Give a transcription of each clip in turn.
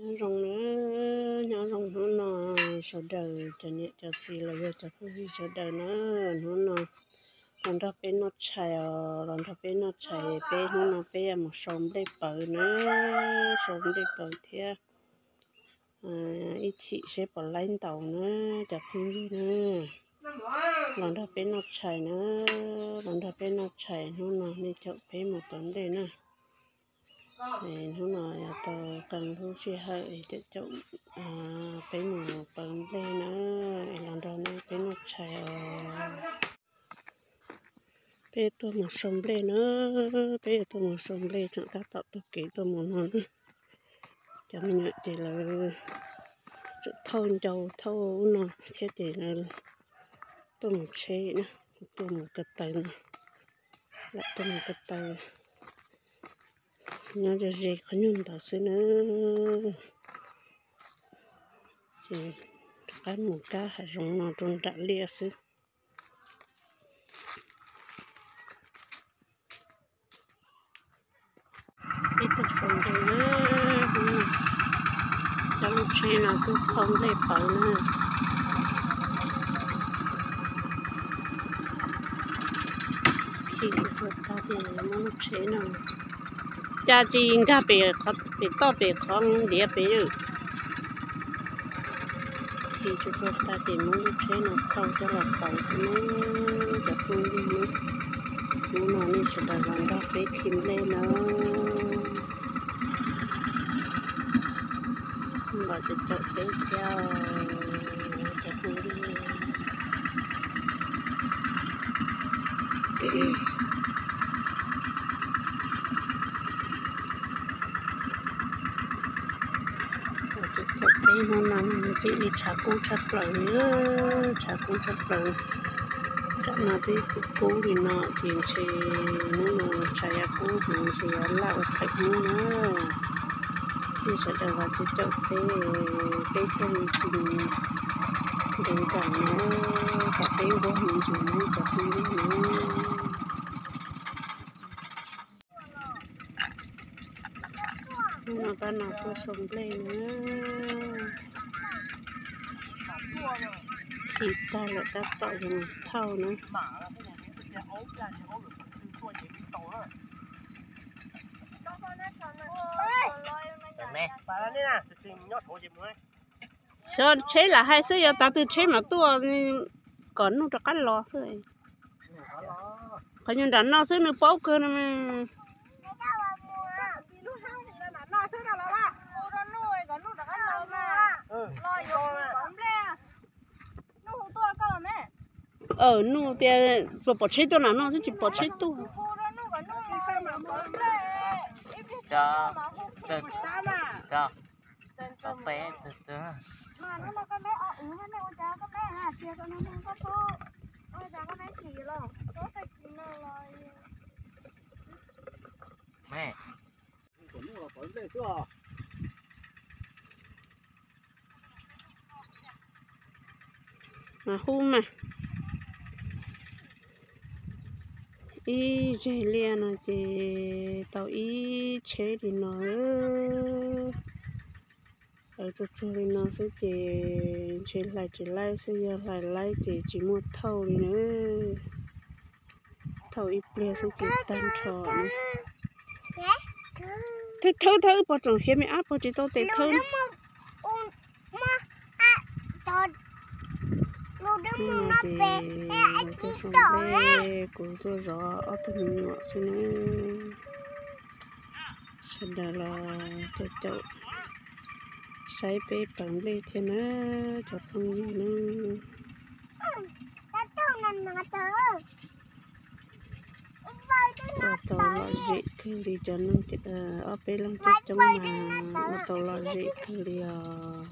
Nyob zoo na, nyob zoo hnub no sawv daws cov niam cov txiv los yog cov phooj ywg sawv daws na. Hnub no los nrog peb noj tshais os, los nrog peb noj tshais, peb hnub no peb yuav mus sau nplej pawv na, sau nplej pawv thiab ib chim seb puas laib ntaus na cov phooj ywg na. Los nrog peb noj tshais na, los nrog peb noj tshais, hnub no nej caum peb mus pawv nplej na. Hnub no yog tau qee lub sij hawm es caum caum peb mus pawv nplej na, es los nrog nej peb noj tshais os. Peb tuaj mus sau nplej na, peb yuav tuaj mus sau nplej, tseem tab tom taug kev tuaj mus no na. Cov me nyuam ces lawv tseem thauj ncau thauj ub no thiab ces lawv tuaj mus tsheb na, tuaj mus ko taw no, lam tuaj mus ko taw. Nyob ze ze qhov nyuag ntawd xwb na. Ces rov qab mus kab hav zoov no rau nram liaj xwb. Peb tuaj sau nplej na, cov lub tsheb no kuj thauj nplej pawv na. Khi tsuag tsuag tag ces muab lub tsheb no, cas tsis nkag pem, pem toj pem qhov ntiav pem. Khi tsuag tsuag tag ces muab lub tsheb no thauj coj los pawv xwb na cov phooj ywg na. Hnub no nej sawv daws los nrog peb khi nplej na. Los caum caum peb thiab cov phooj ywg. Caum caum peb hnub no ntxim li tshav kub tshaj plaws li, tshav kub tshaj plaws. Tsam no twb kub kub li no ces ntshe hnub no tshav yav kub heev ntshe yuav laj ua phem hnub na. Nej sawv daws los caum caum peb, peb thiaj li tsis nkees nkees na, kom peb nquag me ntsis na cov phooj ywg na. Hnub no pab no tuaj sau nplej na. Khi tag lawm tab tom yuav mus thauj na. Xyov tsheb lam hais xwb, yog tav twg tsheb mam tuaj, kom nuj rov qab los xwb. Qhov nyuag nram no xwb nws paub kawg no. Nuj tias pom tsheb tuaj nram no xwb tsis pom tsheb tuaj. Mas hu mas, ib zeg liaj no ces tau ib tsheb li no. Tsuag tsuag li no xwb ces ntshe hlais tsis laib xwb, yog hlais laib ces tsis muaj thauj li na. Thauj ib pliag xwb ces tag nrho. Thawb thawb thawb, pog tseem hiav me ab, pog tsis tau tes thawb. Ces kuv tuaj zov ob tug me nyuam xwb na. Sawv daws los caum caum saib peb pawv nplej thiab na, cov phooj ywg na. Ua tau lom zem kawg li, cov neeg ob peb leeg coob coob mas ua tau lom zem kawg li os.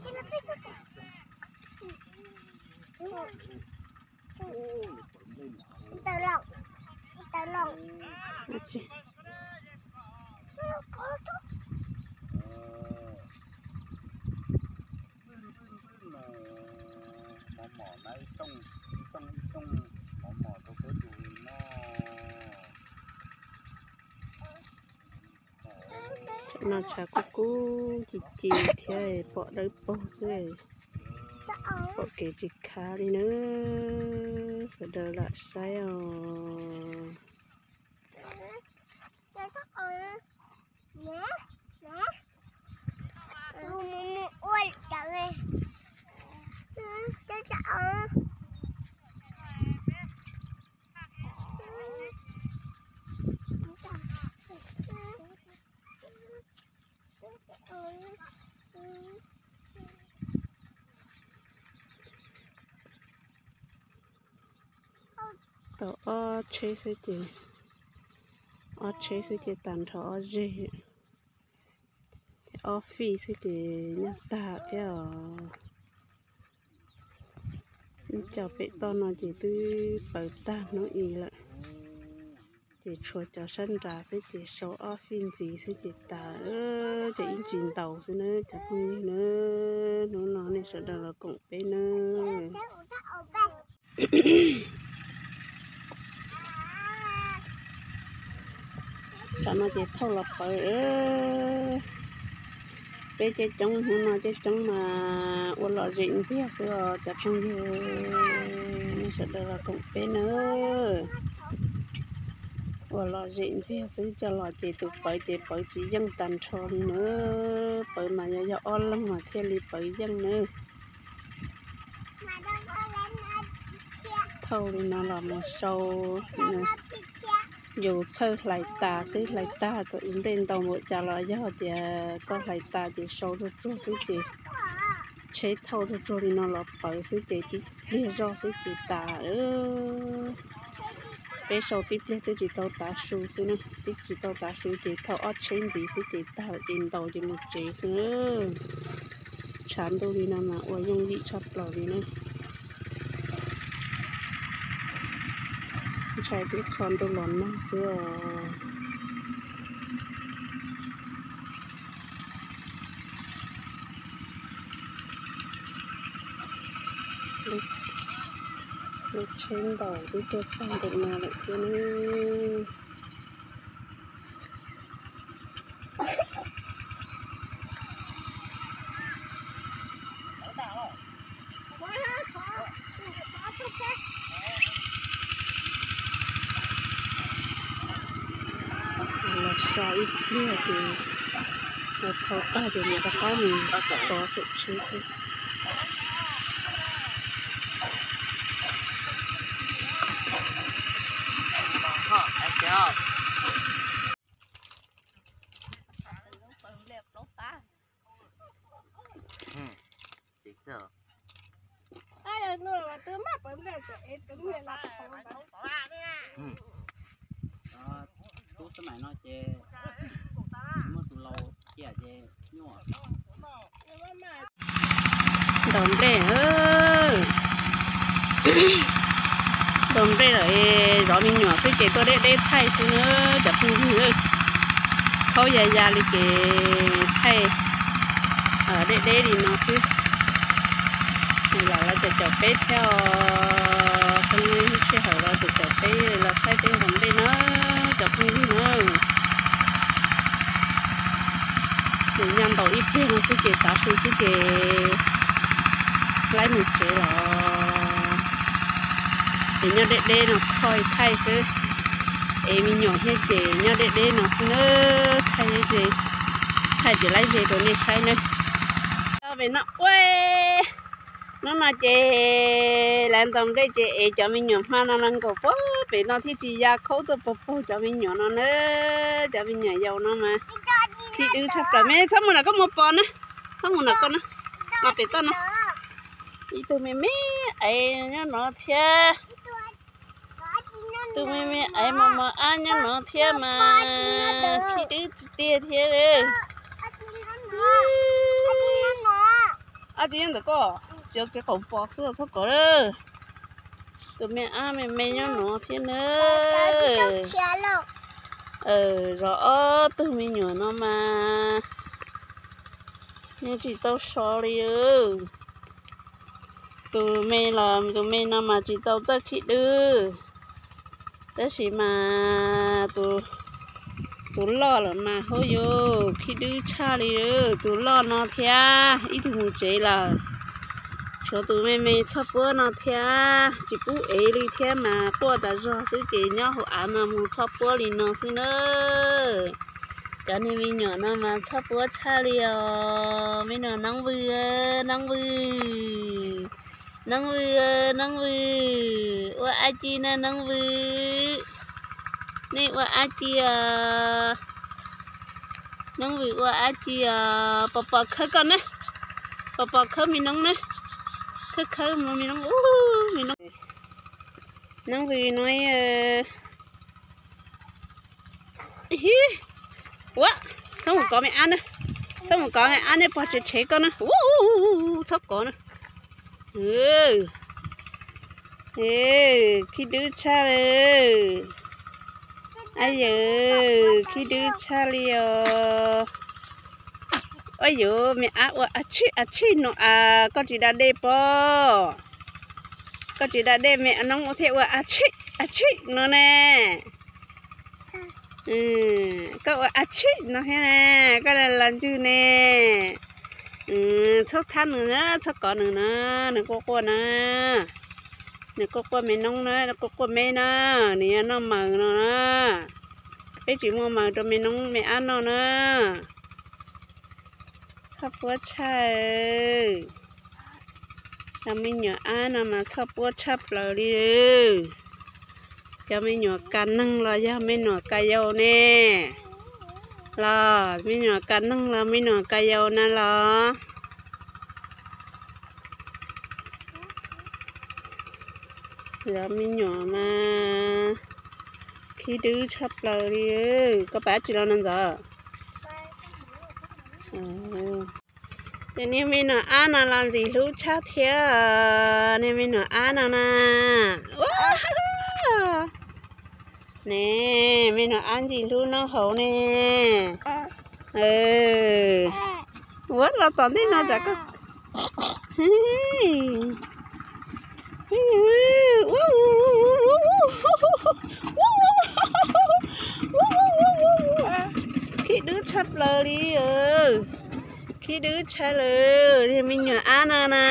No tshav kub kub ci ci thiab pom dawb paug xwb, pom kev tsis khav li na. Sawv daws lam saib os. Tau ob tsheb xwb ces, ob tsheb xwb ces tag nrho ob zeg, ob fij xwb ces nyuaj tag thiab os. Ib co pem toj no ces twb pawv tag hnub i lawm, ces tshuav cov sab nrad xwb ces sau ob fij ntxiv xwb ces tas, ces ib ntsis ntaus xwb na cov phooj ywg na. Hnub no nej sawv daws los koom peb na. Tsam no ces thauj los pawv. Peb ceb coob hnub no ceb coob mas ua lom zem ntxiag xwb os cov phooj ywg, nej sawv daws los koom peb na. Ua lom zem ntxiag xwb coj los ces tus pawv ces pawv tsis yeej tag nrho li na. Pawv mas yog yog ob leeg mas thiaj li pawv yeej na. Thauj li no los mus sau, yus txhawj hlais tas xwb, hlais tag nplej ntau npaum cas los yog tias koj hlais tas ces sau tsuag tsuag xwb ces tsheb thauj tsuag tsuag li no los pawv xwb ces tib pliag zoj xwb ces tas. Peb sau tib pliag twb tsis tau tav su xwb na, twb tsis tau tav su ces thauj ob tsheb ntxiv xwb ces tag lawm ces ntaus ces mus tsev xwb. Tshav ntuj li no mas ua yooj yim tshaj plaws li na. Ntshai twb qho ntuj los nag xwb os. Lub tsheb ntaus twb tuaj txog ntawm no lawm thiab ne. Los so ib pliag ces, los thau tag ces mus rov qab mus tov saum tsheb xwb. Ntaus nplej, ntaus nplej lawm, zov me nyuam xwb ces tuaj deb deb thaij xwb na cov phooj ywg. Khaub ya ya li ces thaij deb deb li no xwb. Lam los caum caum peb thiab os, phooj ywg sij hawm los caum caum peb los saib peb ntaus nplej na cov phooj ywg na. Ces nyob ntaus ib pliag no xwb ces tav su xwb ces laib mus tsev los. Ces nyob deb deb no kho thaij xwb. Es me nyuam thiab ces nyob deb deb no xwb na, thaij, thaij ces laib ze rau nej saib na. Pem no ua, hnub no ces lawv ntaus nplej ces es cov me nyuam hma no los nkaum puag pem no thiaj tsis ya khaub tuaj puag puag cov me nyuam no na. Cov me nyuam yaus no mas khib dwb tshaj plaws me, txhob mus nram koj mus pos na, txhob mus nram koj na, los pem toj no. Ib tug me me aiv nyob no thiab. Tus me me aiv mos mos ab nyob no thiab mas khib dwb tiag tiag thiab. Ob tug nyob ntawm koj, cov txiv qaum pos xwb txhob kov. Tus me ab me me nyob no thiab na. Zov ob tug me nyuam no mas yeej tsis tau so li. Tus me los tus me no mas tsis tau txawj khib dwb, tab sis mas tus Tus loj lawm mas hauj yus, khib dwb tshaj li. Tus loj no thiab ib tug mus tsev lawm. Tshuav tus me me txhoj puab no thiab, tsis pub ev li thiab mas quaj tas zog xwb ces nyob hauv av no mus txhoj puab li no xwb na. Cov niag me nyuam no mas txhoj puab tshaj li os. Me nyuam Noob Vwm, Noob Vwm, Noob Vwm, Noob Vwm, ua dab tsi na Noob Vwm? Nej ua dab tsi os? Noob Vwm ua dab tsi os? Pos pos khawb koj na, pos pos khawb me noob na, khawb khawb me noob, me noob. Noob Vwm no, ua, txhob mus kov me ab na, txhob mus kov me ab, nej pog tsev tshev koj na, txhob kov na. Khib dwb tshaj li. Ab yawm, khib dwb tshaj li os. Ab yuav me ab ua a tshij a tshij no as, koj tsis da dej pob? Koj tsis da dej, me noob ua thiaj ua a tshij a tshij no ne. Koj ua a tshij no thiab ne, koj los ntswg ne. Txhob thab nws na, txhob kov nws na, nws quaj quaj na. Nws quaj quaj me noob na, quaj quaj me na, nws yog noj maws no na. Peb tsis muaj maws rau me noob me ab noj na. Txhob puab tshaj. Cov me nyuam ab no mas txhob puab tshaj plaws li. Cov me nyuam kas neeg los yog me nyuam kas yau ne? Los me nyuam kas neeg los me nyuam kas yau na los? Cov me nyuam mas khib dwb tshaj plaws li. Koj pab tsis los no ntxov? Ces niag me nyuam ab no los ntxim hlub tshaj thiab. Niag me nyuam ab no na. Ne, me nyuam ab ntxim hlub noj hauv ne. Ua los tom ntej no tsam koj. Khib dwb tshaj plaws li. Khib dwb tshaj lawm, niag me nyuam ab no na,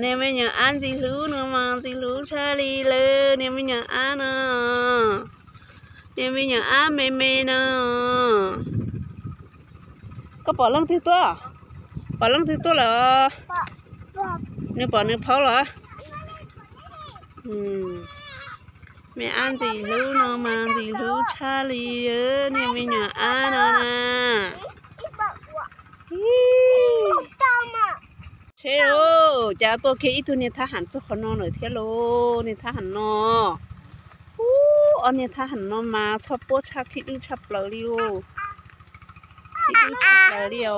niag me nyuam ab ntxim hlub no mas ntxim hlub tshaj li lawm, niag me nyuam ab no, niag me nyuam ab me me no. Koj pom leej twg tuaj? Pom leej twg tuaj lawm? Nws pom nws phaub los? Me ab ntxim hlub no mas ntxim hlub tshaj li, niag me nyuam ab no na. Tsheb, cas tuaj kiag ib tug niag thab ham txog qhov no lawm thiab lauj, niag thab ham no. Ub, ob niag thab ham no mas txhob puab tshaj, khib dwb tshaj plaws li os. Khib dwb tshaj plaws li os,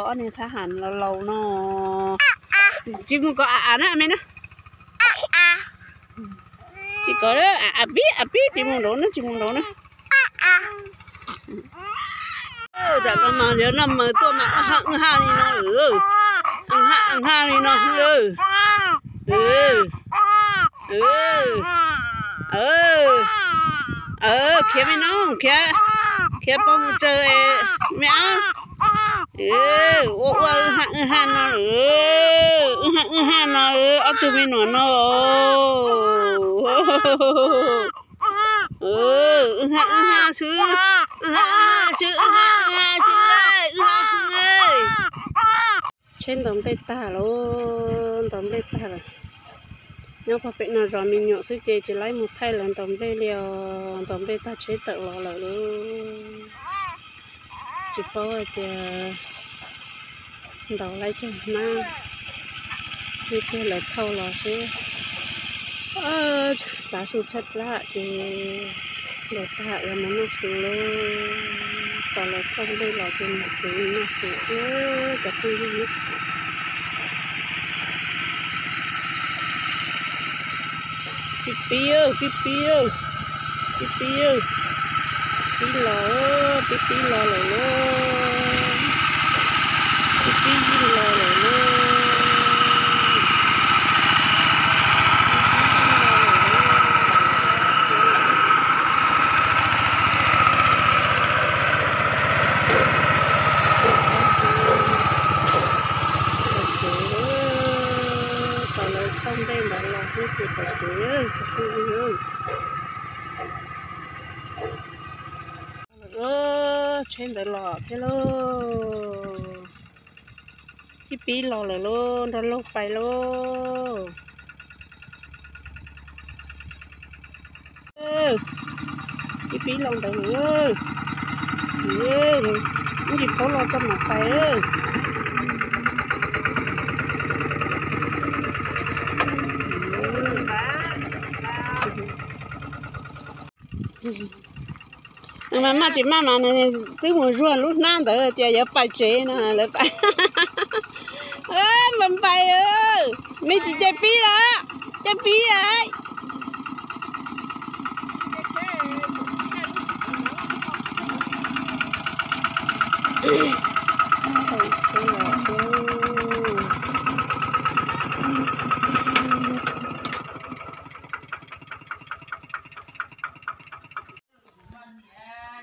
ob niag thab ham laus laus no. Tsis mus kov a a na me na. Tsis kov a a pib a pib, tsis mus nraud na, tsis mus nraud na. Tam no mas yog noj maws tuaj mas wb ha wb ha li no, wb ha wb ha li no. Khiav me no, khiav, khiav pab mus tsaws me ab. Ua ua wb ha wb ha no, wb ha wb ha no, ob tug me nyuam no. Wb ha wb ha xwb, wb ha wb ha xwb, wb ha wb ha xwb, wb ha xwb. Tsheb ntaus nplej tag lauj, ntaus nplej tag lawm. Nyob pog pem no zov me nyuam xwb ces tsis laib mus thaij lawv ntaus nplej li os, ntaus nplej tag tsheb tawm los lawm lauj. Tsis paub hais tias ntaus laib cag hnab, ib pliag lawv thauj los seb. Tav su tshaj plab ces ntaus tag yuav mus noj su lauj. Tos lawv thauj nplej los ces mus tsev noj su thiab cov phooj ywg. Pib pib, pib pib, pib pib, pib los, pib pib los lawm lauj, pib pib los lawm lauj. Tsheb ntawd los thiab lauj. Ib pib los lawm lauj, nrog laug pais lauj. Ib pib los ntawd lawm. Ib ntsis paub los txog mam pais. Mas maj tsis maj mas nws twb mus zuag lub hnab ntawd tias yuav pais tsev no lawv pais. Npais npais, me tsis caij pib lawm, caij pib lawm.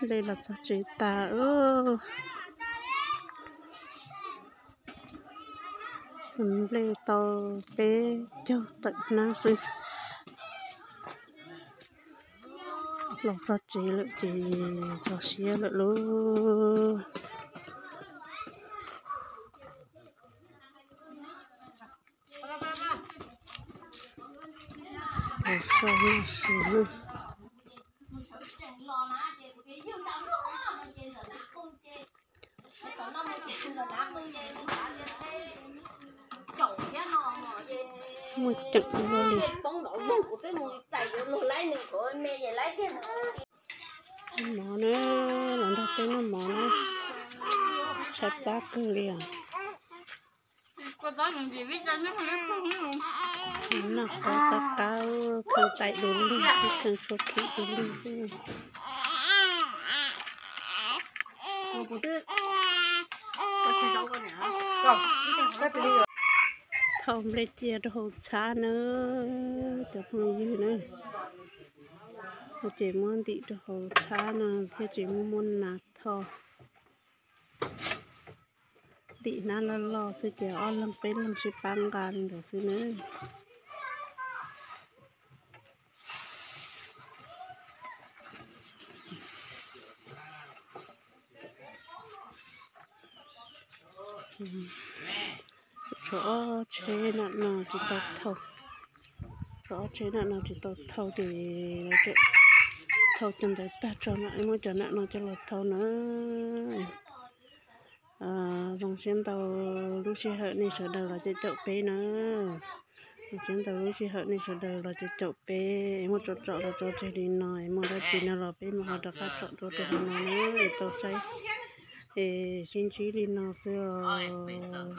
Nplej los txog tsev tas. Nplej tau peb caug tawm hnab xwb. Los txog tsev lawm ces tso siab lawm lauj. Tso noj su nawb. Muaj ceem ua luaj li. Mov na, los nrog peb noj mov na. Tshaib plab kawg li os. Noj qab qab qab, kheej taim du lug, kheej tshuab khim du lug xwb. Thau nplej cia rau hauv txhab na, cov phooj ywg na. Ces muab ntim rau hauv txhab no thiab ces muab muab nas thau. Ntim hnab loj loj xwb ces ob leeg peb leeg sib pab nqa li ntawd xwb na. Tshuav ob tsheb nam no tsis tau thau. Tshuav ob tsheb nam no tsis tau thau ces lawv tseem thau cov ntawd tag tso na, muab cov nam no coj los thau na. Zoo siab ntau lub sij hawm nej sawv daws los caum caum peb na. Zoo siab ntau lub sij hawm nej sawv daws los caum caum peb, es muaj tsom tsom los tso tseg li no, es muaj dab tsi no los peb mam ho rov qab tsom dua rau hauv no na, es tau saib, es sib ntsib li no xwb os.